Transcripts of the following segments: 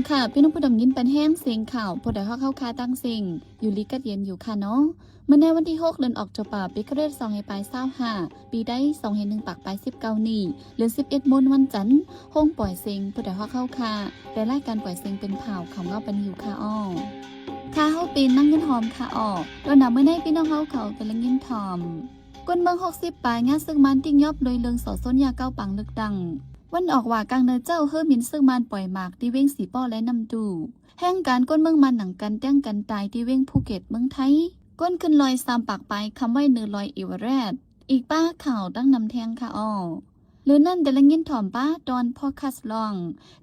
ຄ່ະ ພີ່ນ້ອງຜູ້ດຳຍິນປັນແຮງສຽງຂ່າວ ຜູ້ໃດຮອກເຮົາຄ່າຕັ້ງເສັງ ຢູ່ດີກັດເຢັນຢູ່ຄ່ະເນາະ. ມື້ໃນວັນທີຫົກ ເດືອນອອກໂຕບາ ປີຄຣິສສອງພັນປາຍຊາວຫ້າ ປີໄດ້ສອງພັນໜຶ່ງປາຍປາຍສິບເກົ້ານີ້ ເດືອນສິບເອັດໂມງວັນຈັນ ໂຮງປ່ອຍເສັງ ຜູ້ໃດຮອກເຮົາຄ່າ ແຕ່ລາຍການປ່ອຍເສັງເປັນຂ່າວ ເຂົ້າເງົາປັນຢູ່ຄ່ະອໍ. ຂ້າເຮົາເປັນນາງເງິນຫອມຄ່ະອໍ. ໂດຍນຳມື້ໃນພີ່ນ້ອງເຮົາເຂົາແຕ່ລະຍິນຖ່ອມ ຄົນເມືອງຫົກສິບປາຍ ຍາດຊຶກມານຕິຍອບໂດຍເລື່ອງສໍ້ໂຊນຢາເກົ່າປາງເລືອກຕັ້ງ. ວັນອອກວ່າກາງເນີເຈົ້າ ເຮີ້ມິນຊຶກມານປ່ອຍໝາກທີ່ເວງສີປໍ້ ແລະ ນ້ຳຕູ້. ແຮງການຄົນເມືອງມານໜັງກັນແຕ່ງກັນຕາຍທີ່ເວງພູເກັດເມືອງໄທ. ຄົນຂຶ້ນດອຍສາມປາກປາຍ ຄຳໄວ້ເໜືອດອຍເອເວີເຣສ. ອີກປ້າຂ່າວຕັ້ງນຳແທງຄ່ະອໍ. ຫຼືນັ້ນແຕ່ລະຍິນຖ່ອມປ້າຕອນພອດຄາສລອງ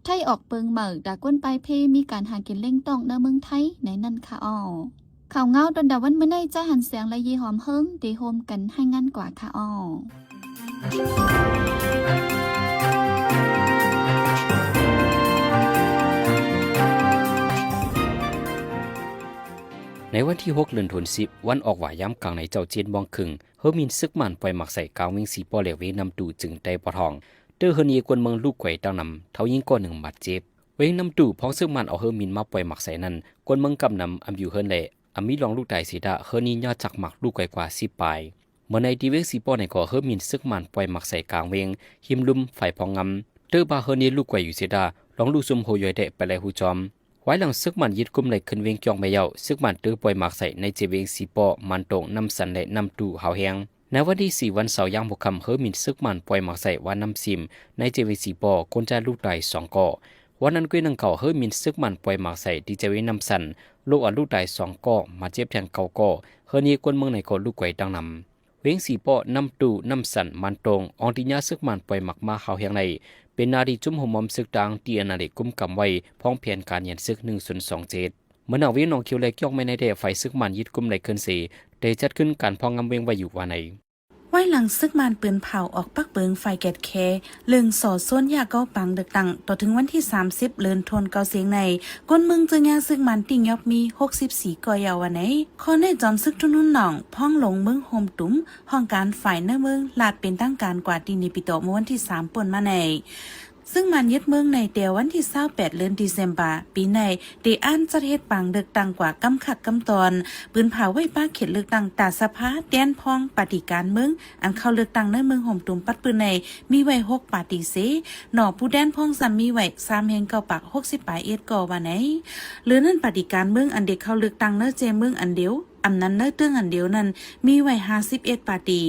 ໄທອອກເປິງໃໝ່ ຕາກົນປາຍເພ ມີການຫາກິນລ້ຽງທ້ອງໃນເມືອງໄທໃນນັ້ນຄ່ະອໍ. ຂ່າວເງົາຕອນດາວັນມື້ໃນ ຈາຫັນແສງ ແລະ ເຢຫອມເຮີງ ໄດ້ຮ່ວມກັນລາຍງານກວ່າຄ່ະອໍ. ໃນວັນທີຫົກ ເດືອນທັນວາ ວັນອອກວ່າຍາມກາງໃນເຈົ້າເຈັດໂມງເຄິ່ງ ເຮີ້ມິນຊຶກມານປ່ອຍໝາກໃສ່ກາງເວງສີປໍ້ ແລະ ເວງນ້ຳຕູ້ ຈຶ່ງໄດ້ບໍ່ທອງ ເຕີເຮີນເຍຄົນເມືອງລູກໄກຕັ້ງນຳ ເຖົ້າຍິງກໍໜຶ່ງບາດເຈັບ. ເວງນ້ຳຕູ້ ພອງຊຶກມານເອົາເຮີ້ມິນມາປ່ອຍໝາກໃສ່ນັ້ນ ຄົນເມືອງກຳນຳອຳຢູ່ເຮືອນ ແລະ ອຳມີລອງລູກຕາຍເສຍດາ ເຮີນນີ້ຍາດຈັກໝາກລູກໄກກວ່າສິບປາຍ. ເມື່ອໃນທີ່ເວງສີປໍ້ໃນກໍເຮີ້ມິນຊຶກມານປ່ອຍໝາກໃສ່ກາງເວງ ຮິມລຸ່ມຝາຍພອງງຳ ເຕີບາເຮີນນີ້ລູກໄກຢູ່ເສຍດາ ລອງລູກຊຸມໂຮຢອຍແຕະໄປໄລຫູຈອມ. ວາຍຫຼັງຊຶກມານຍຶດກຸມໄດ້ຂຶ້ນເວງຈອງແມ່ເຍົາ ຊຶກມານເຕີປ່ອຍໝາກໃສ່ໃນເຈັດເວງສີປໍ້ ມານຕົງ ນ້ຳສັນ ແລະ ນ້ຳຕູ້ ຮາວແຮງ. ໃນວັນທີສີ່ ວັນເສົາຍາມຫົວຄ່ຳ ເຮີ້ມິນຊຶກມານປ່ອຍໝາກໃສ່ວ່ານນ້ຳຊິມ ໃນເຈັດເວງສີປໍ້ ຄົນຈາຍລູກຕາຍສອງກໍ. ວັນນັ້ນກ້ວຍໜຶ່ງເຂົາ ເຮີ້ມິນຊຶກມານປ່ອຍໝາກໃສ່ທີ່ເຈັດເວງນ້ຳສັນ ລູກອາລູກຕາຍສອງກໍ ມາເຈັບແທງເກົ້າກໍ. ເຮີ້ນນີ້ຄົນເມືອງໃນກໍລູກໄກຕັ້ງນຳ ເວງສີປໍ້ ນ້ຳຕູ້ ນ້ຳສັນ ມານຕົງ ອອງທີ່ຍາດຊຶກມານປ່ອຍໝາກມາຮາວແຮງໃນ ເປັນນາທີ່ຊຸມໂຮມມອມຊຶກຕ່າງ ທີ່ອານາເລກກຸມກຳໄວ້ ພ້ອມແຜນການຍາມຊຶກໜຶ່ງສູນສອງເຈັດ. ເມື່ອນາເວງໜອງຂຽວ ແລະ ຈອກແມ່ນາແດ້ ຝ່າຍຊຶກມານຍຶດກຸມໄດ້ຄືນເສ ໄດ້ຈັດຂຶ້ນການພອງງຳເວງໄວ້ຢູ່ວ່າໃນ. ວາຍຫຼັງຊຶກມານປືນເຜົາອອກປັກເປິງຝ່າຍແກດແຄ ເລື່ອງສໍ້ໂຊນຢາເກົ່າປາງເລືອກຕັ້ງ ຕໍ່ເຖິງວັນທີສາມສິບ ເດືອນທັນວາ ເຊິ່ງໃນ ຄົນເມືອງເຈີຍາດຊຶກມານຕິຍອບມີຫົກສິບສີ່ກໍເຍົາວ່າໃນ. ຂໍໃນຈອມຊຶກທຸນນຸນໜອງ ພອງຫຼົງເມືອງໂຮມຕຸມ ຫ້ອງການຝ່າຍໃນເມືອງ ລາດເປັນທາງການກວ່າທີ່ເນປິໂຕ ເມື່ອວັນທີສາມ ປົນມາໃນ. ຊຶກມານຍຶດເມືອງໃນແຕ່ວັນທີຊາວແປດ ເດືອນດີເຊັມເບີ ປີໃນ ໄດ້ອ່ານຈັດເຮັດປາງເລືອກຕັ້ງກວ່າກຳຄັກກຳຕອນ ປືນເຜົາໄວ້ປາກເຂດເລືອກຕັ້ງຕາສະພາ ແດນພອງ ປາຕີການເມືອງ ອັນເຂົ້າເລືອກຕັ້ງໃນເມືອງໂຮມຕຸມປັດປືນໃນ ມີໄວ້ຫົກປາຕີເສ ໜໍ່ຜູ້ແດນພອງຊ້ຳມີໄວ້ສາມແສນເກົ້າປາກຫົກສິບປາຍເອັດກໍວ່າໃນ. ເຫຼືອນັ້ນປາຕີການເມືອງອັນໄດ້ເຂົ້າເລືອກຕັ້ງໃນເຈັດເມືອງອັນດຽວ ອຳນັ້ນໃນເຕີງອັນດຽວນັ້ນ ມີໄວ້ຫ້າສິບເອັດປາຕີ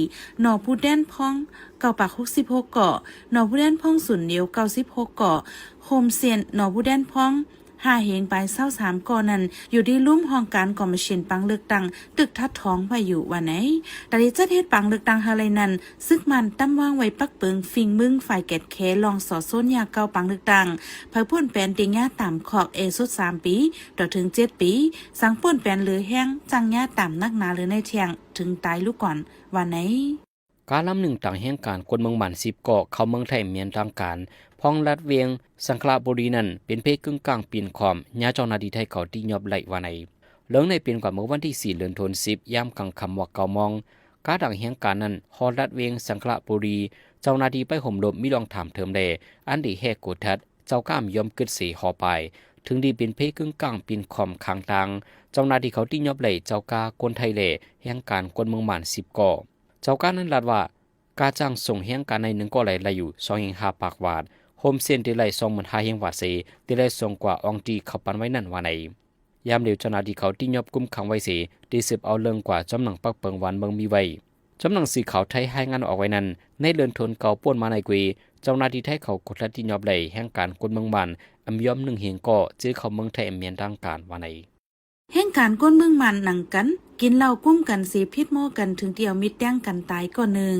ໜໍ່ຜູ້ແດນພອງ ເກົ້າປາກຫົກສິບຫົກກໍ ໜໍ່ຜູ້ແດນພອງສູນດຽວເກົ້າສິບຫົກກໍ ໂຮມເຊັນ ໜໍ່ຜູ້ແດນພອງ ຫ້າແສນປາຍຊາວສາມກໍນັ້ນ ຢູ່ທີ່ລຸ່ມຫ້ອງການກອມມະຊິນປາງເລືອກຕັ້ງ ຕຶກທັດທອງໄວ້ຢູ່ວ່າໃນ. ຕາໄດ້ຈັດເຮັດປາງເລືອກຕັ້ງເທື່ອໃດນັ້ນ ຊຶກມານຕຳວາງໄວ້ປັກເປິງຝີງມືງຝ່າຍແກດແຄ ລອງສໍ້ໂຊນຢາເກົ່າປາງເລືອກຕັ້ງ ໃຜປົນແປນໄດ້ຍາຕາມຄອກແອສຸດສາມປີ ຕໍ່ເຖິງເຈັດປີ ສັງປົນແປນເຫຼືອແຮງ ຈ້າງຍາຕາມນັກໜາເຫຼືອໃນແທ່ງ ເຖິງຕາຍລູກກ່ອນວ່າໃນ. ກາລຳໜຶ່ງຕາງແຮງການຄົນເມືອງມານສິບກໍ ເຂົ້າເມືອງໄທແມ່ນທາງການ ພອງລັດເວງສັງຂະລະບູລີນັ້ນ ເປັນເພກຶ່ງກາງປິ່ນຄອມ ຍາເຈົ້າໜ້າທີ່ໄທເຂົາຕິຍອບໄດ້ວ່າໃນ. ເລື່ອງໃນເປັນກວ່າເມື່ອວັນທີສີ່ ເດືອນທັນວາ ຍາມກາງຄ່ຳວ່າເກົ້າໂມງ ກາດາງແຮງການນັ້ນ ຮອດລັດເວງສັງຂະລະບູລີ ເຈົ້າໜ້າທີ່ໄປໂຮມລົມມີລອງຖາມເທີມແລ ອັນໄດ້ແຫກກົດທັດ ເຈົ້າກາມຍອມກຶດເສຫໍປາຍ ເຖິງດີເປັນເພກຶ່ງກາງປິ່ນຄອມຂ້າງທາງ ເຈົ້າໜ້າທີ່ເຂົາຕິຍອບໄດ້ເຈົ້າກາຄົນໄທແລ ແຮງການຄົນເມືອງມານສິບກໍ. ເຈົ້າການັ້ນລາດວ່າ ກາຈ້າງສົ່ງແຮງການໃນໜຶ່ງກໍໄດ້ລາຍຢູ່ສອງແສນຫ້າປາກວາດ ໂຮມເຊັນໄດ້ລາຍສອງໝື່ນຫ້າແຮງວາດເສ ໄດ້ລາຍສົ່ງກວ່າອອງທີ່ເຂົາປັນໄວ້ນັ້ນວ່າໃນ. ຍາມດຽວເຈົ້າໜ້າທີ່ເຂົາຕິຍອບກຸມຂັງໄວ້ເສ ໄດ້ສືບເອົາເລື່ອງກວ່າຈອມໜັງປັກເປິງຫວານເມືອງມີໄວ້. ຈອມໜັງສືຂ່າວໄທລາຍງານອອກໄວ້ນັ້ນ ໃນເດືອນທັນວາປົນມາໃນກຸຍ ເຈົ້າໜ້າທີ່ໄທເຂົາກົດທັດຕິຍອບໄດ້ແຮງການຄົນເມືອງມານ ອຳຍອມໜຶ່ງແຮງກໍ ເຈີເຂົ້າເມືອງໄທແມ່ນທາງການວ່າໃນ. ແຮງການຄົນເມືອງມານໜັງກັນ ກິນເຫຼົ້າກຸມກັນເສຜິດມໍກັນ ເຖິງທີ່ເອົາມີດແທງກັນຕາຍກໍໜຶ່ງ.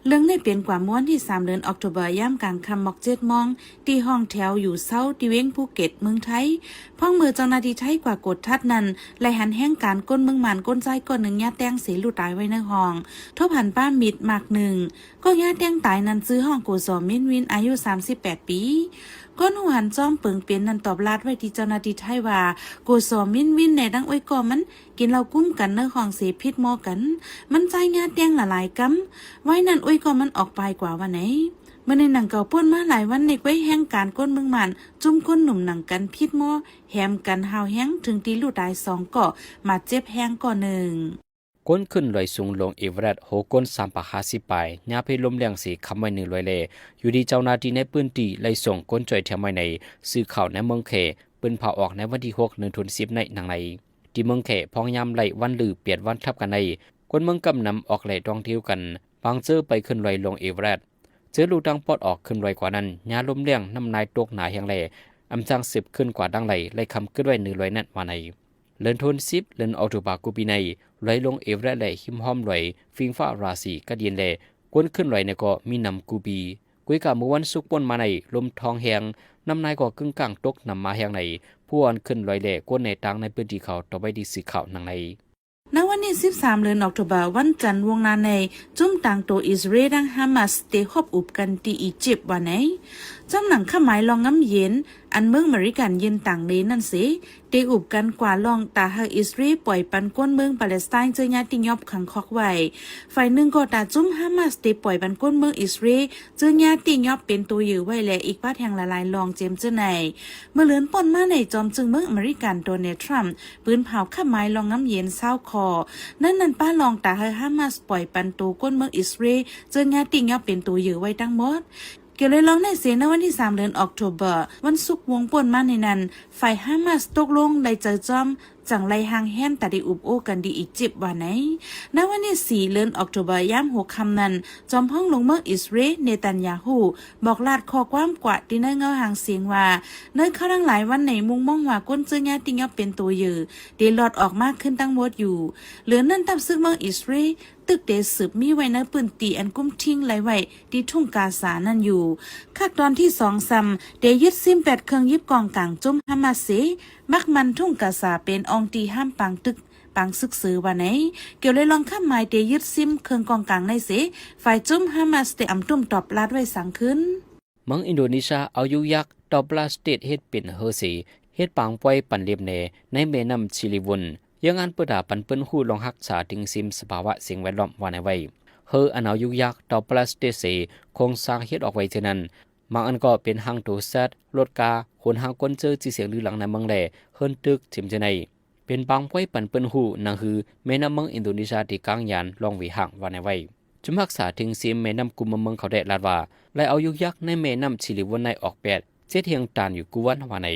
ເລື່ອງໃນເປັນກວ່າເມື່ອວັນທີສາມ ເດືອນອອກໂຕບາ ຍາມກາງຄ່ຳໝອກເຈັດໂມງ ທີ່ຫ້ອງແຖວຢູ່ເຊົາທີ່ເວງພູເກັດເມືອງໄທ. ພອງເມື່ອເຈົ້າໜ້າທີ່ໄທກວ່າກົດທັດນັ້ນ ໄລ່ຫັນແຮງການຄົນເມືອງມານຄົນຊາຍກໍໜຶ່ງຍາດແທງເສຫຼຸດຕາຍໄວ້ໃນຫ້ອງ ທົບຫັນປ້າມີດໝາກໜຶ່ງ ກໍຍາດແທງຕາຍນັ້ນຊື່ຫ້ອງ ໂກຊໍມິນວິນ ອາຍຸສາມສິບແປດປີ. ກ່ອນຮູ້ຫັນຈອມເປິງເປັນນັ້ນຕອບລາດໄວ້ທີ່ເຈົ້າໜ້າທີ່ໄທວ່າ ໂກຊໍມິນວິນ ແລະ ນາງອວຍກໍມັນ ກິນເຫຼົ້າກຸມກັນໃນຫ້ອງເສຜິດມໍກັນ ມັນຈ່າຍຍາດແທງຫຼາຍໆກຳ ວາຍນັ້ນອວຍກໍມັນອອກປາຍກວ່າວ່າໃນ. ເມື່ອໃນໜັງເກົ່າ ປ່ນມາຫຼາຍວັນໃນແຂວງແຮງການ ຄົນເມືອງມ່ານ ຈຸ້ມຄົນໜຸ່ມໜັງກັນຜິດໝໍ ແຮມກັນຮ້າວແຮງ ເຖິງທີ່ລູກຕາຍສອງເກາະ ບາດເຈັບແຮງເກາະໜຶ່ງ. ຄົນຂຶ້ນລອຍສູງລົງເອເວີເຣສ ຫົກຄົນ ສາມຮ້ອຍຫ້າສິບປາຍ ຫຍ້າເພລົມແຮງເສຍຄ້ຳໄວ້ເໜືອລອຍແລ ຢູ່ທີ່ເຈົ້າໜ້າທີ່ໃນພື້ນທີ່ໄລ່ສົ່ງຄົນຊ່ອຍແຖມໄວ້ໃນສື່ຂ່າວໃນເມືອງແຂ ເປີນພາວອອກໃນວັນທີຫົກ ເດືອນທັນວາ ໃນໜັງໃນ. ທີ່ເມືອງແຂ ພະຍາຍາມໄລ່ວັນລື ແປດວັນທັບກັນໃນ ຄົນເມືອງກຳນຳອອກແລ່ທ່ອງທ່ຽວກັນ ບາງເຈີໄປຂຶ້ນລອຍລົງເອເວີເຣສ ເຈີລູກທາງປອດອອກຂຶ້ນລອຍກວ່ານັ້ນ ຫຍ້າລົມແຮງ ນ້ຳລາຍຕົກໜາແຮງແລ ອຳສັ່ງສືບຂຶ້ນກວ່າດັ່ງໄລ່ ໄລ່ຄຳຂຶ້ນໄວ້ເໜືອລອຍນັ້ນວ່າໃນ. ເດືອນທັນວາ ເດືອນອອກໂທບາ ກູປີໃນ ລອຍລົງເອເວີເຣສ ແລະ ຮິມຮ່ອມລອຍ ຟິງຟ້າລາສີ ກັດເຢັນແລ ຄົນຂຶ້ນລອຍໃນເກາະມີນຳກູປີ. ກຸຍກາເມື່ອວັນສຸກປົນມາໃນ ລົມທ້ອງແຮງ ນ້ຳລາຍກໍກຶ້ງກ້າງຕົກນຳມາແຮງໃນ ຜູ້ອັນຂຶ້ນລອຍແລ ຄົນໃນຕ່າງໃນພື້ນທີ່ເຂົາຕອບໄວ້ທີ່ສື່ຂ່າວໜັງໃນ. ໃນວັນທີສິບສາມ ເດືອນອອກໂທບາ ວັນຈັນ ວອງໜ້າໃນ ຈຸ້ມຕ່າງໂຕອິດສະຣາເອລ ທັງຮາມາສ ເຕຮອບອຸບກັນທີ່ອີຢິບວ່າໃນ. ຈຳໜັງຄາບໝາຍລອງງາມເຢັນ ອັນເມືອງອາເມລິກັນຍື່ນຕາງເລນັ້ນເສ ເຕອຸບກັນກວ່າລອງຕາໃຫ້ອິດສະຣາເອລປ່ອຍປັນຄົນເມືອງປາເລສໄຕນ໌ ເຈີຍາດຕິຍອບຂັງຄອກໄວ້. ຝ່າຍໜຶ່ງກໍຕາຈຸ້ມຮາມາສ ເຕປ່ອຍປັນຄົນເມືອງອິດສະຣາເອລ ເຈີຍາດຕິຍອບເປັນໂຕເຫຍື່ອໄວ້ ແລະ ອີກບາດແຮງຫຼາຍໆລອງເຊັ່ນໃນ. ເມື່ອເດືອນປົນມາໃນ ຈອມຈຶ່ງເມືອງອາເມລິກັນ ໂດນັລ ທຣຳ ປືນເຜົາຄາບໝາຍລອງງາມເຢັນຊາວຂໍ້ ໃນນັ້ນປະລອງຕາໃຫ້ຮາມາສປ່ອຍປັນໂຕຄົນເມືອງອິດສະຣາເອລ ເຈີຍາດຕິຍອບເປັນໂຕເຫຍື່ອໄວ້ທັງໝົດ. ກ່ຽວລອຍລອງໃນເສ ໃນວັນທີສາມ ເດືອນອອກໂທບາ ວັນສຸກວົງປົນມາໃນນັ້ນ ຝ່າຍຮາມາສຕົກລົງໄດ້ໃຈຈອມ ຈັ່ງໄລ່ຮ່າງແຮນຕາໄດ້ອຸບໂອ້ກັນທີ່ອີຢິບວ່າໃນ. ໃນວັນທີສີ່ ເດືອນອອກໂທບາ ຍາມຫົວຄ່ຳນັ້ນ ຈອມພອງຫຼວງເມືອງອິດສະຣາເອລ ເນຕັນຍາຮູ ບອກລາດຂໍ້ຄວາມກວ່າທີ່ໃນເງົາຫາງສຽງວ່າ ໃນຄາວຫຼັງຫຼາຍວັນໃນມຸງມອງວ່າຄົນເຈີຍາດຕິຍອບເປັນໂຕເຫຍື່ອ ໄດ້ລອດອອກມາຄືນທັງໝົດຢູ່. ເຫຼືອນັ້ນ ທັບຊຶກເມືອງອິດສະຣາເອລ ຕຶກເຕສືບມີໄວ້ໃນພື້ນທີ່ອັນກຸມຖິ້ງໄວ້ທີ່ທົ່ງກາຊານັ້ນຢູ່. ຄັກຕອນທີສອງຊ້ຳ ເຕຍຶດຊິມແປດເຄື່ອງຢິບກອງກາງຈຸ້ມຮາມາສເສ ບັກມັນທົ່ງກາຊາເປັນອ່ອງຕີຫ້າມປາງຕຶກ ປາງຊຶກເສີວ່າໃນ. ກ່ຽວລອຍລອງຄາບໝາຍເຕຍຶດຊິມເຄື່ອງກອງກາງໃນເສ ຝ່າຍຈຸ້ມຮາມາສເຕອຳຕຸ້ມຕອບລາດໄວ້ສັງຄືນ. ເມືອງອິນໂດເນເຊຍເອົາຍຸກຍັກເຕົາປລາສຕິກເຮັດເປັນເຮີເສ ເຮັດປາງປ່ອຍປັນເລັບແນ່ໃນແມ່ນ້ຳຊີລີວົນ ເຍືອງງານເປີດຕາປັນເປີ້ນຮູ້ລອງຮັກສາສິ່ງສິ່ງສະພາວະສິ່ງແວດລ້ອມວ່າໃນໄວ້. ເຮີອັນເອົາຍຸກຍັກເຕົາປລາສຕິກເສ ໂຄງສ້າງເຮັດອອກໄວ້ເທື່ອນັ້ນ ບາງອັນກໍເປັນຮ່າງໂຕສັດ, ລົດກາ, ໂຫນຮ່າງຄົນເຈີຊື່ສຽງລືຫຼັງໃນເມືອງແລ ເຮືອນຕຶກ ເຊັ່ນໃນ ເປັນປາງປ່ອຍປັນເປີ້ນຮູ້ໜັງຮືແມ່ນ້ຳເມືອງອິນໂດເນເຊຍທີ່ກາງຍານລອງຫວີຮ່າງວ່າໃນໄວ້. ຈຸ້ມຮັກສາເທິງຊີມແມ່ນ້ຳກຸມເມືອງເຂົາແດດລາດວ່າ ໄລ່ເອົາຍຸກຍັກໃນແມ່ນ້ຳຊີລີວົນໃນອອກແປດ ເຈັດຮຽງຕານຢູ່ກູວັນວ່າໃນ.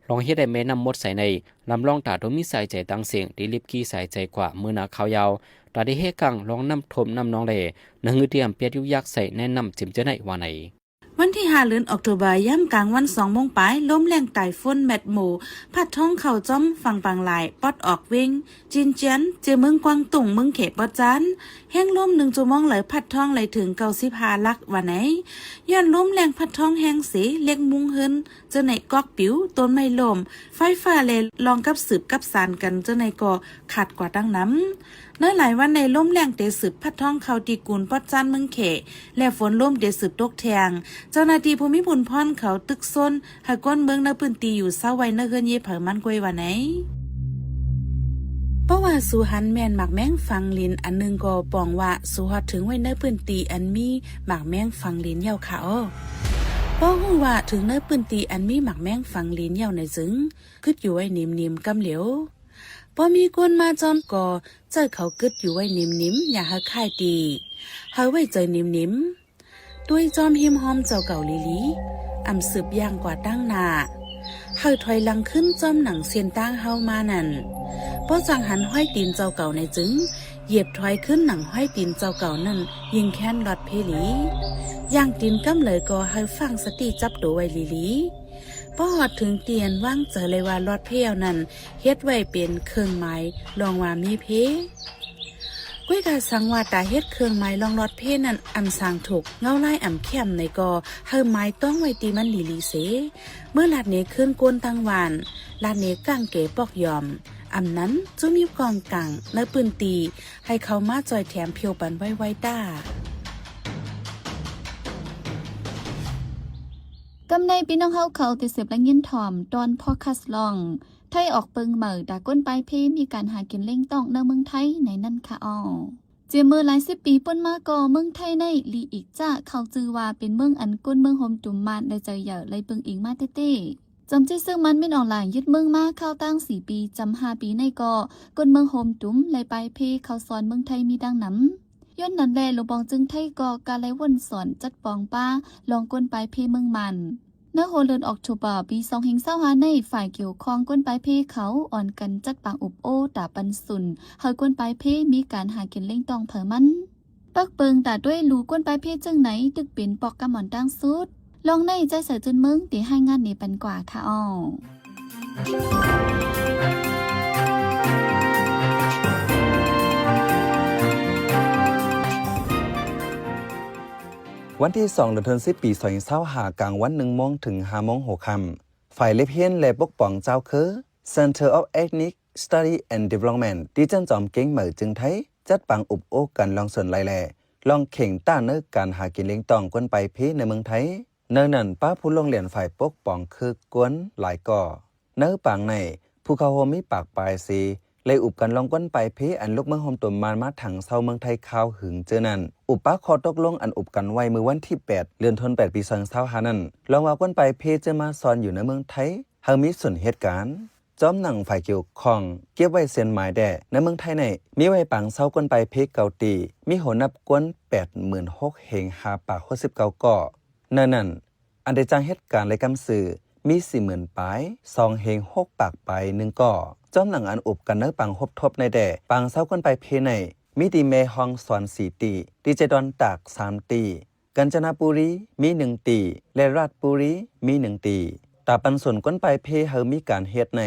ລອງເຮັດໃຫ້ແມ່ນ້ຳໝົດໃສໃນ ລຳລອງຕາໂຕມີສາຍໃຈຕ່າງເສງ ທີ່ລິບຂີ່ສາຍໃຈກວ່າເມືອນາຄາວຍາວ ຕາໄດ້ແຮກາງລອງນ້ຳຖ້ວມນ້ຳນອງແລ ໜັງຮືທີ່ອຳແປດຍຸກຍັກໃສ່ໃນນ້ຳເຕັມເຈີໃນວ່າໃນ. ວັນທີຫ້າ ເດືອນອອກໂທບາ ຍາມກາງວັນສອງໂມງປາຍ ລົມແຮງໃຕ້ຝົນແມັດໂມ ພັດທ້ອງເຂົ້າຈອມຝັ່ງບາງຫຼາຍ ປອດອອກເວັງ ຈິນຈຽນ ເຈເມືອງກວາງຕຸງ ເມືອງເຂປອດຈານ ແຮງລົມໜຶ່ງຊົ່ວໂມງໄຫຼພັດທ້ອງໄຫຼເຖິງເກົ້າສິບຫ້າຫຼັກວ່າໃນ. ຍ້ອນລົມແຮງພັດທ້ອງແຮງເສ ເຫຼັກມຸງເຮືອນເຈີໃນກອກປິວ ຕົ້ນໄມ້ລົ້ມ ໄຟຟ້າແລລອງກັບສືບກັບສານກັນເຈີໃນກໍຂາດກວ່າຕັ້ງນຳ. ໃນຫຼາຍວັນໃນ ລົມແຮງເຕສືບພັດທ້ອງເຂົ້າທີ່ກຸນປອດຈານເມືອງເຂ ແລະ ຝົນລົມເຕສືບຕົກແທງ. ເຈົ້າໜ້າທີ່ຜູ້ມີບຸນພອນເຂົາຕຶກຊົນ ໃຫ້ຄົນເມືອງໃນພື້ນທີ່ຢູ່ເຊົາໄວ້ໃນເຮືອນເຍເຜີມັນກວຍວ່າໃນ. ເພາະວ່າສູຫັນແມ່ນໝາກແມງຝັງລິນອັນໜຶ່ງກໍປອງວ່າ ສູຮອດເຖິງໄວ້ໃນພື້ນທີ່ອັນມີໝາກແມງຝັງລິນເຍົາຄະອໍ. ພໍຮູ້ວ່າເຖິງໃນພື້ນທີ່ອັນມີໝາກແມງຝັງລິນເຍົາໃນຈຶ່ງ ກຶດຢູ່ໄວ້ນິມໆກຳຫຼຽວ. ພໍມີຄົນມາຈອນກໍ ໃຈເຂົາກຶດຢູ່ໄວ້ນິມໆ ຢ່າໃຫ້ຄ້າຍຕີ ໃຫ້ໄວ້ໃຈນິມໆ. ຕົວຈອມຮິມຮອມເຈົ້າເກົ່າຫຼີໆ ອຳສືບຍ່າງກວ່າຕັ້ງໜ້າ ໃຫ້ຖອຍຫຼັງຄືນຈອມໜັງເສັ້ນທາງເຮົາມານັ້ນ. ພໍຈັ່ງຫັນຮອຍຕີນເຈົ້າເກົ່າໃນຈຶ່ງ ຢຽບຖອຍຄືນໜັງຮອຍຕີນເຈົ້າເກົ່ານັ້ນ ຍິ່ງແຄ້ນລອດເພຫຼີ. ຍ່າງຕີນກຳໃດກໍໃຫ້ຝັງສະຕິຈັບໂຕໄວ້ຫຼີໆ. ພໍຮອດເຖິງທີ່ອັນວາງໃຈໄດ້ວ່າລອດເພແລ້ວນັ້ນ ເຮັດໄວ້ເປັນເຄື່ອງໝາຍລອງວ່າມີເພ. ກວຍກາສັງວ່າຕາເຮັດເຄື່ອງໝາຍລອງລອດເພນັ້ນ ອຳສາງທຸກເງົາລາຍອຳແຄມໃນກໍໃຫ້ໝາຍຕ້ອງໄວ້ທີ່ມັນດີໆເສ. ເມື່ອລາດເນຄືນໂກນຕັ້ງຫວ່ານ ລາດເນກາງເກປອກຢອມ ອຳນັ້ນຈຸມີກອງກາງໃນພື້ນທີ່ ໃຫ້ເຂົ້າມາຊ່ອຍແຖມພຽວປັນໄວໆຕ້າ. ກຳໃນພີ່ນ້ອງເຮົາເຂົາທີ່ສືບໄດ້ຍິນຖ່ອມຕອນພອດຄາສລອງ ໄທອອກເປິງໃໝ່ ຕາກົ້ນປາຍເພ ມີການຫາກິນເລ້ງຕ້ອງໃນເມືອງໄທໃນນັ້ນຄະອໍ. ຈາກເມື່ອຫຼາຍສິບປີປົນມາກໍ ເມືອງໄທໃນລີອີກຈາເຂົ້າຈື່ວ່າເປັນເມືອງອັນຄົນເມືອງໂຮມຕຸມມານໄດ້ໃຈໃຫຍ່ໄດ້ເບິ່ງເອງມາແທ້ໆ. ຈອມເຈົ້າເຊີງມັນ ມິນອອງຫຼາງ ຍຶດເມືອງມາຄາວຕັ້ງສີ່ປີ ຈຳຫ້າປີໃນກໍ ຄົນເມືອງໂຮມຕຸມ ແລະ ປາຍເພເຂົ້າສອນເມືອງໄທມີດັ່ງນຳ. ຍ້ອນນັ້ນແລ ຫຼວງປອງຈຶ່ງໄທກໍກະໄດ້ວົນສອນຈັດປອງປາ ລອງຄົນປາຍເພເມືອງມານ. ໃນຫົວເດືອນອອກໂທບາ ປີສອງພັນຊາວຫ້າໃນ ຝ່າຍກ່ຽວຂ້ອງຄົນປາຍເພເຂົາອ່ອນກັນຈັດປາງອົບໂອ້ຕາປັນສຸນ ໃຫ້ຄົນປາຍເພມີການຫາກິນລ້ຽງຕ້ອງເຜີາມັນ. ປັກເປີງຕາດ້ວຍລູກຄົນປາຍເພເຈີ່ງໃນ ຕຶກເປັນປອກກຳມອນຕ່າງສຸດ. ລອງໃນໃຈໃສເຈີນເມືອງ ເຕຮາຍງານເນປັນກວ່າຄ່າອອ. ວັນທີສອງ ເດືອນທີສິບ ປີສອງພັນຊາວຫ້າ ກາງວັນໜຶ່ງໂມງເຖິງຫ້າໂມງຫົວຄ່ຳ ຝ່າຍເລັບຮຽນ ແລະ ປົກປ້ອງຈາວເຄີ Center of Ethnic Study and Development ທີ່ເຈັນຈອມກຽງໃໝ່ ຈຶ່ງໄທ ຈັດປາງອົບໂອ້ກັນລອງສ່ວນໄຫຼ ແລະ ລອງເຄັ່ງຕ້ານໃນການຫາກິນລ້ຽງຕ້ອງຄົນປາຍເພໃນເມືອງໄທ. ໃນນັ້ນປະຜູ້ລົງລຽນຝ່າຍປົກປ້ອງຄືກວນຫຼາຍກໍ. ໃນປາງໃນ ຜູ້ເຂົ້າໂຮມມີປາກປາຍສີ່ ແລະ ອຸບກັນລອງຄົນປາຍເພອັນລຸກເມືອງໂຮມຕຸມມານມາຖັງເຊົາເມືອງໄທຄາວຫຶງເຈີ່ນັ້ນ ອຸປະຂໍ້ຕົກລົງອັນອຸບກັນໄວ້ເມື່ອວັນທີແປດ ເດືອນທີແປດ ປີສອງພັນຊາວຫ້ານັ້ນ ລອງວ່າຄົນປາຍເພເຈີ່ມາຊອນຢູ່ໃນເມືອງໄທ ເຮົາມີສ່ວນເຮັດການ. ຈອມໜັງຝ່າຍກ່ຽວຂ້ອງເກັບໄວ້ເຊັ່ນໝາຍແດ່ ໃນເມືອງໄທໃນ ມີໄວ້ປາງເຊົາຄົນປາຍເພເກົ້າຕີ ມີຫົວໜັບຄົນແປດໝື່ນຫົກເຮງຫ້າປາກຫົກສິບເກົ້າກໍ. ໃນນັ້ນ ອັນໄດ້ຈ້າງເຮັດການໄລ່ກຳຊື່ ມີສີ່ໝື່ນປາຍສອງເຮງຫົກປາກປາຍໜຶ່ງກໍ. ຈອມໜັງອັນອຸບກັນໃນປາງຮົບທົບໃນແດ່ ປາງເຊົາຄົນປາຍເພໃນ ມີທີ່ແມ່ຮ່ອງສອນສີ່ຕີ ທີ່ເຈດອນຕາກສາມຕີ ການຈະນະບູລີມີໜຶ່ງຕີ ແລະ ລາດບູລີມີໜຶ່ງຕີ. ຕາປັນສົນຄົນປາຍເພເຮົາມີການເຮັດໃນ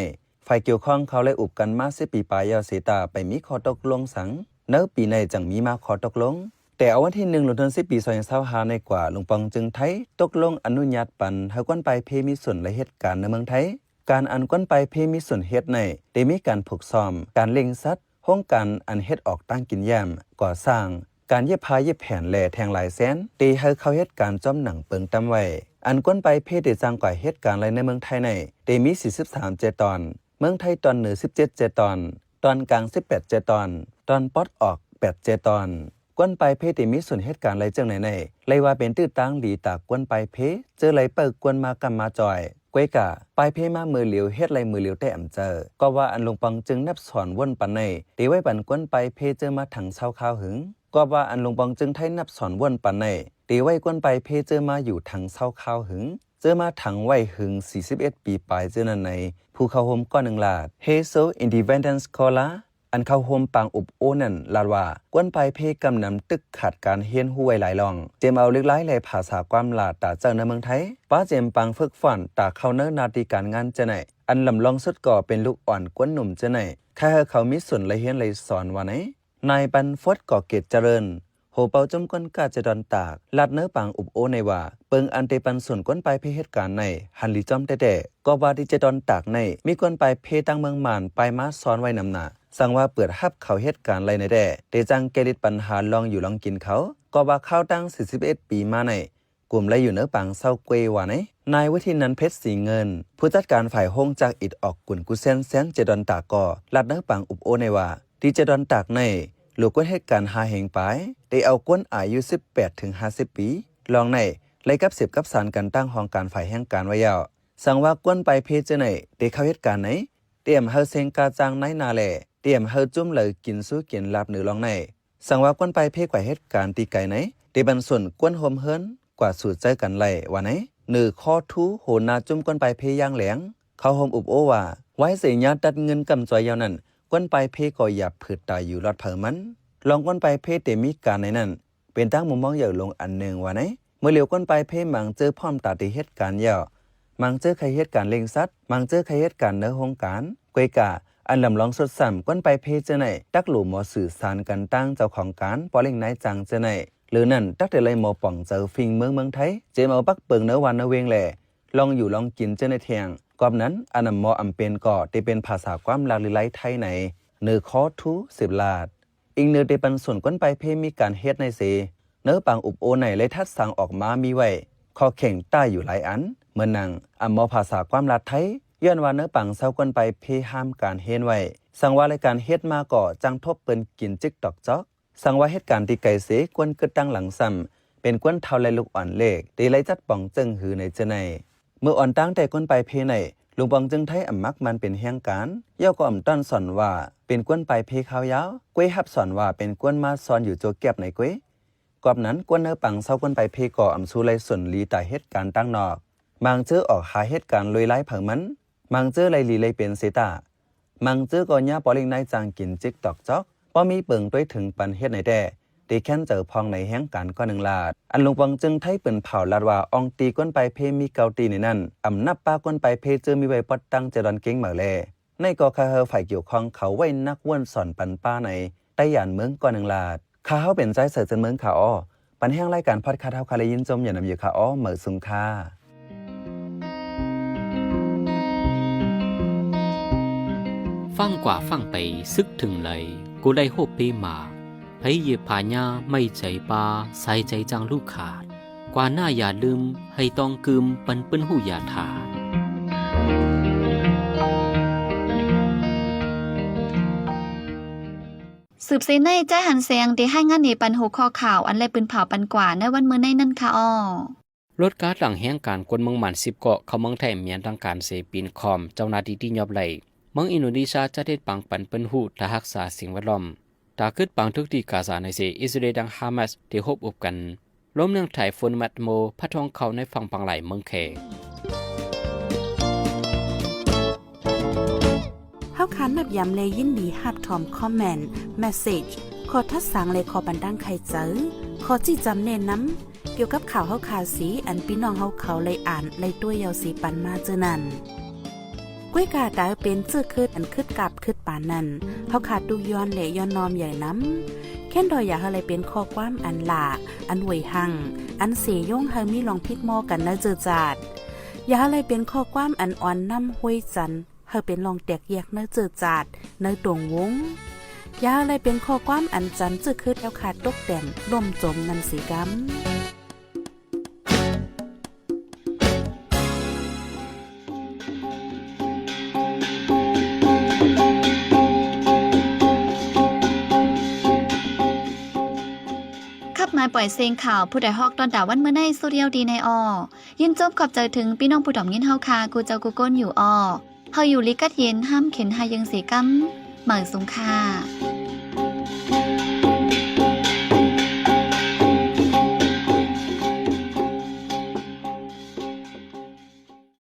ຝ່າຍກ່ຽວຂ້ອງເຂົາໄດ້ອຸບກັນມາສິບປີປາຍແລ້ວເສຍຕາໄປມີຂໍ້ຕົກລົງສັງ ໃນປີໃນຈັ່ງມີມາຂໍ້ຕົກລົງ. ແຕ່ເອົາວັນທີໜຶ່ງ ເດືອນທີສິບ ປີສອງພັນຊາວຫ້າໃນກວ່າ ຫຼວງປອງຈຶ່ງໄທຕົກລົງອະນຸຍາດປັນໃຫ້ຄົນປາຍເພມີສ່ວນໄດ້ເຮັດການໃນເມືອງໄທ. ການອັນຄົນປາຍເພມີສ່ວນເຮັດໃນ ໄດ້ມີການຝຶກຊ້ອມ, ການລ້ຽງສັດ, ໂຮງການອັນເຮັດອອກຕັ້ງກິນຢ້າມ, ກໍ່ສ້າງ, ການເຢັບຜ້າເຢັບແຜ່ນ ແລະ ແທ່ງຫຼາຍແສນ ທີ່ໃຫ້ເຂົ້າເຮັດການຈອມໜັງເປິງຕຳໄວ້. ອັນຄົນປາຍເພໄດ້ຈ້າງກວ່າເຮັດການໄລ່ໃນເມືອງໄທໃນ ໄດ້ມີສີ່ສິບສາມເຈຕອນ, ເມືອງໄທຕອນເໜືອສິບເຈັດເຈຕອນ, ຕອນກາງສິບແປດເຈຕອນ, ຕອນປອດອອກແປດເຈຕອນ. ຄົນປາຍເພທີ່ມີສ່ວນເຮັດການໄລ່ເຈີ່ງໃນໃນ ໄລ່ວ່າເປັນຕື້ຕາງດີຕາກຄົນປາຍເພ ເຈີ່ໄລ່ເປີກຄົນມາກຳມາຈອຍ. ກວຍກາ ປາຍເພມາມື້ຫຼຽວ ເຮັດໄລ່ມື້ຫຼຽວແຕ່ອຳເຈີ. ກໍວ່າອັນຫຼວງປອງຈຶ່ງນັບສອນວົນປັນໃນ ເຕໄວ້ປັນຄົນປາຍເພເຈີ່ມາຖັງເຊົາຄາວຫຶງ. ກໍວ່າອັນຫຼວງປອງຈຶ່ງໄທນັບສອນວົນປັນໃນ ເຕໄວ້ຄົນປາຍເພເຈີ່ມາຢູ່ຖັງເຊົາຄາວຫຶງ. ເຈີ່ມາຖັງໄວ້ຫຶງສີ່ສິບເອັດປີປາຍເຈີ່ນັ້ນໃນ ຜູ້ເຂົ້າໂຮມກ້ອນໜຶ່ງລາດ. Heysel Independent Scholar ອັນເຂົ້າໂຮມປາງອົບໂອ້ນັ້ນລາດວ່າ ຄົນປາຍເພກຳນຳຕຶກຂາດການຮຽນຮູ້ໄວ້ຫຼາຍລ່ອງ, ເຈມເອົາລິກລາຍ ແລະ ພາສາກວາມລາດຕາເຈົ້າໃນເມືອງໄທ ປະເຈມປາງຝຶກຟ້ອນຕາເຂົ້າໃນໜ້າທີ່ການງານເຈົ້າໃນ. ອັນລຳລອງສຸດກໍເປັນລູກອ່ອນຄົນໜຸ່ມເຈົ້າໃນ ໃຫ້ເຂົາມີສ່ວນໄດ້ຮຽນໄດ້ສອນວ່າໃນ. ນາຍບັນຟອດ ກໍເກດຈະເລີນ ຫົວເປົ່າຈຸ້ມກົ້ນກ້າເຈດອນຕາກ ລາດໃນປາງອົບໂອ້ໃນວ່າ ເປິງອັນເຕປັນສ່ວນຄົນປາຍເພເຮັດການໃນ ຫັນລີຈ້ອມແທ້ໆ. ກໍວ່າທີ່ເຈດອນຕາກໃນ ມີຄົນປາຍເພຕັ້ງເມືອງມານປາຍມາຊອນໄວ້ນຳໜ້າ. ສັງວ່າເປີດຮັບເຂົາເຮັດການໄລ່ໃນແດ່ ເຕຈັ່ງແກ້ລິດບັນຫາລອງຢູ່ລອງກິນເຂົາ. ກໍວ່າຄາວຕັ້ງສີ່ສິບເອັດປີມາໃນ ກຸ່ມໄລ່ຢູ່ເນີປາງເຊົາເກວວ່າໃນ. ນາຍວຸດທິນັນ ເພັດສີເງິນ ຜູ້ຈັດການຝ່າຍໂຮງຈັກອິດອອກກຸນກຸແຊນແຊນເຈດອນຕາກກໍ ລາດເນີປາງອົບໂອ້ໃນວ່າ ທີ່ເຈດອນຕາກໃນ ລູກຄົນເຮັດການຫ້າແຮງປາຍ ໄດ້ເອົາຄົນອາຍຸສິບແປດເຖິງຫ້າສິບປີ ລອງໃນ ໄລ່ກັບເສບກັບສານກັນຕັ້ງຫ້ອງການຝ່າຍແຮງການໄວ້ແລ້ວ. ສັງວ່າຄົນປາຍເພເຈົ້າໃນ ໄດ້ເຂົ້າເຮັດການໃນ ຕຽມໃຫ້ເສັງກາຈ້າງນາຍໜ້າແລ ຕຽມໃຫ້ຈຸ້ມເລີກິນຊູກິນລາບເນີລອງໃນ. ສັງວ່າຄົນປາຍເພກວ່າເຮັດການຕີໄກໃນ ເຕບັນສົນຄົນໂຮມເຮືອນກວ່າສູເຈີກັນໄລ່ວ່າໃນ. ເນີຄໍທູ ຫົວໜ້າຈຸ້ມຄົນປາຍເພຢ່າງແຫຼງ ເຂົ້າໂຮມອົບໂອ້ວ່າ ວາຍເສຍຍາຕັດເງິນກຳຈອຍຍາວນັ້ນ ຄົນປາຍເພກໍຢາບຜືດຕາຍຢູ່ລອດເຜີມັນ. ລອງຄົນປາຍເພເຕມີການໃນນັ້ນ ເປັນຕັ້ງມຸມມອງໃຫຍ່ລົງອັນໜຶ່ງວ່າໃນ. ເມື່ອຫຼຽວຄົນປາຍເພມັງເຈີພ້ອມຕາເຕເຮັດການແລ້ວ ມັງເຈີໄຄເຮັດການລ້ຽງສັດ ມັງເຈີໄຄເຮັດການເນີໂຮງການ. ກວຍກາ ອັນລຳລອງສຸດຊ້ຳ ຄົນປາຍເພເຈົ້າໃນ ຕັກຫຼູໝໍສື່ສານກັນຕັ້ງເຈົ້າຂອງການ ປໍລິງນາຍຈ້າງເຈົ້າໃນ ຫຼືນັ້ນ ຕັກໄດ້ໄລ່ໝໍປ່ອງເຈີຟິງເມືອງເມືອງໄທ ເຈມເອົາປັກເປິງເນີວານເນີເວງແລ ລອງຢູ່ລອງກິນເຈົ້າໃນແທ່ງ. ກອບນັ້ນ ອັນນຳໝໍອຳເປັນກໍເຕເປັນພາສາຄວາມລາວຫຼືໄລໄທໃນ ເນີຄໍທູ ສືບລາດ. ອີງເນີເຕປັນສ່ວນຄົນປາຍເພມີການເຮັດໃນເສ ເນີປາງອົບໂອ້ໃນໄດ້ທັດສາງອອກມາມີໄວ້ ຂໍ້ເຄັ່ງຕ້າຍຢູ່ຫຼາຍອັນ ເໝືອນໜັງ ອຳໝໍພາສາຄວາມລາດໄທ ຍ້ອນວ່າເນີປາງເຊົາຄົນປາຍເພຫ້າມການຮຽນໄວ້. ສັງວ່າລາຍການເຮັດມາກໍຈັ່ງທົບເປິ້ນກິນຈິກຕອກຈອກ ສັງວ່າເຫດການທີ່ໄກເສ ຄວນຄິດຕັ້ງຫຼັງຊ້ຳ ເປັນຄວນເຖົ້າ ແລະ ລູກອ່ອນເລັກ ທີ່ໄລ່ຈັດປອງເຈິ້ງຫື່ນໃນເທື່ອໃນ. ເມື່ອອ່ອນຕັ້ງແຕ່ຄົນປາຍເພໃນ ລຸງປອງເຈີງໄທ ອຳມັກໝັ່ນເປັນແຮງການ ເຍົາກໍອຳຕ້ອນສອນວ່າ ເປັນຄົນປາຍເພຄາວຍາວ ກ້ວຍຮັບສອນວ່າ ເປັນຄົນມາຊອນຢູ່ໂຈແກັບໃນກ້ວຍ. ກອບນັ້ນ ຄົນເນີປັງຊາວຄົນປາຍເພກໍອຳຊູໄລ່ສົນຫຼີຕາເຫດການຕ່າງນອກ. ມັງເຈີອອກຫາເຫດການລຸຍລາຍເຜີາມັນ, ມັງເຈີໄລ່ຫຼີໄລ່ເປັນເຊຕາ, ມັງເຈີກໍຍາປໍລິງນາຍຈ້າງກິນຈິກຕອກຈອກ, ບໍ່ມີເປິງຕົວເຖິງປັນເຮັດໃນແຕ່ ທີ່ແຄ້ນເຈີພອງໃນແຮງການກໍໜຶ່ງລາດ. ອັນລຸງປອງເຈີງໄທເປີນເຜົາລາດວ່າ ອ່ອງຕີຄົນປາຍເພມີເກົ້າຕີໃນນັ້ນ ອຳນັບປາຄົນປາຍເພເຈີມີໄວ້ປອດຕັ້ງເຈດອນເກັ່ງເໝີແລ. ໃນກໍຂ້າເຮົາຝ່າຍກ່ຽວຂ້ອງເຂົາໄວ້ນັກວົນສອນປັນປາໃນໃຕ້ຢານເມືອງກໍໜຶ່ງລາດ. ຂ້າເຮົາເປັນຊາຍເສີເຊີນເມືອງຂ້າອໍ ປັນແຮງລາຍການພອດຄາສເຮົາຄາໄດ້ຍິນຊົມຢ່ານຳຢູ່ຂ້າອໍ ເໝີສຸງຄ່າ. ຟັງກວ່າຟັງໄປ ຊຶກເຖິງໄຫຼ ກູໄດ້ໂຮບເປມາ ໃຜເຢຍບພາຍາ ໄມ້ໃຈປາ ສາຍໃຈຈາງລູກຂາດ ກວ່າໜ້າຢ່າລືມ ໃຫ້ຕ້ອງກືມ ປັນເພິ່ນຮູ້ຢ່າຖາດ. ສືບເສຍໃນ ຈ້າຍຫັນແສງ ໄດ້ຮາຍງານໃຫ້ປັນຫົວຂໍ້ຂ່າວ ອັນແລປືນເຜົາປັນກວ່າໃນວັນມື້ໃນນັ້ນຄ່າອໍ. ລົດກາຕັ້ງແຮງການຄົນເມືອງໝານສິບເກາະເຂົ້າເມືອງໄທ ແມ່ນທາງການເສປີນຄອມ ເຈົ້າໜ້າທີ່ທີ່ຍອບໄລ່ ເມືອງອິນໂດນີເຊຍຈັດເຮັດປັງປັນເພິ່ນຮູ້ ຖ້າຮັກສາສິ່ງແວດລ້ອມ ຖ້າຄຶດປັງຖືກທີ່ກາຊາໃນເສ ອິສຣາເອລ ແລະ ຮາມາສ ທີ່ຮົບອຸບກັນ ລົມເນື່ອງໄຕ້ຝຸ່ນແມັດໂມ ພັດທ່ອງເຂົ້າໃນຝັ່ງບາງຫຼາຍເມືອງແຂກ. ເຮົາຄານນັບຢາມ ແລະ ຍິນດີຮັບຖອມຄອມເມັນ, ເມສເຊຈ, ຂໍ້ທັດສັງ ແລະ ຂໍ້ບັນດາງໄຂໃຈ, ຂໍ້ຊີ້ຈຳແນະນຳ ກ່ຽວກັບຂ່າວເຮົາຄາເສ ອັນພີ່ນ້ອງເຮົາເຂົາໄດ້ອ່ານໄດ້ຕົວະເຍົາເສປັນມາເຈີນັ້ນ. ກ້ວຍກາຕາເປັນເຈີຄຶດອັນຄຶດກາບຄຶດປານນັ້ນ ເຮົາຄາຕຸກຍ້ອນ ແລະ ຍ້ອນນ້ອມໃຫຍ່ນຳ ແຄ້ນດອຍ ຢ່າໃຫ້ໄດ້ເປັນຂໍ້ຄວາມອັນຫຼ້າ ອັນຫວຍຮັ່ງ ອັນເສຍົງ ໃຫ້ມີລອງຜິດມໍກັນໃນເຈີຈາດ. ຢ່າໃຫ້ໄດ້ເປັນຂໍ້ຄວາມອັນອ່ອນນ້ຳຫ້ວຍຈັນ ໃຫ້ເປັນລອງແຕກແຍກໃນເຈີຈາດ ໃນຕົງວົງ. ຢ່າໃຫ້ໄດ້ເປັນຂໍ້ຄວາມອັນຈັນເຈີຄຶດແລ້ວຄາຕົກແຕ່ນລົ້ມຈົມນຳເສກຳ. ຂັບມາປ່ອຍເສັງຂ່າວ ຜູ້ໃດຮອກຕ້ອນຕາວັນມື້ໃນ ສຸດຍາວດີໃນອໍ. ຍິນຊົມຂອບໃຈເຖິງພີ່ນ້ອງຜູ້ດອມຍິນເຮົາຄາ ກູເຈົ້າກູກົນຢູ່ອໍ. ເຮົາຢູ່ລີກັດເຢັນ ຫ້າມເຂັນຫາເຢິງເສກຳ. ໝາຍສູງຄ່າ.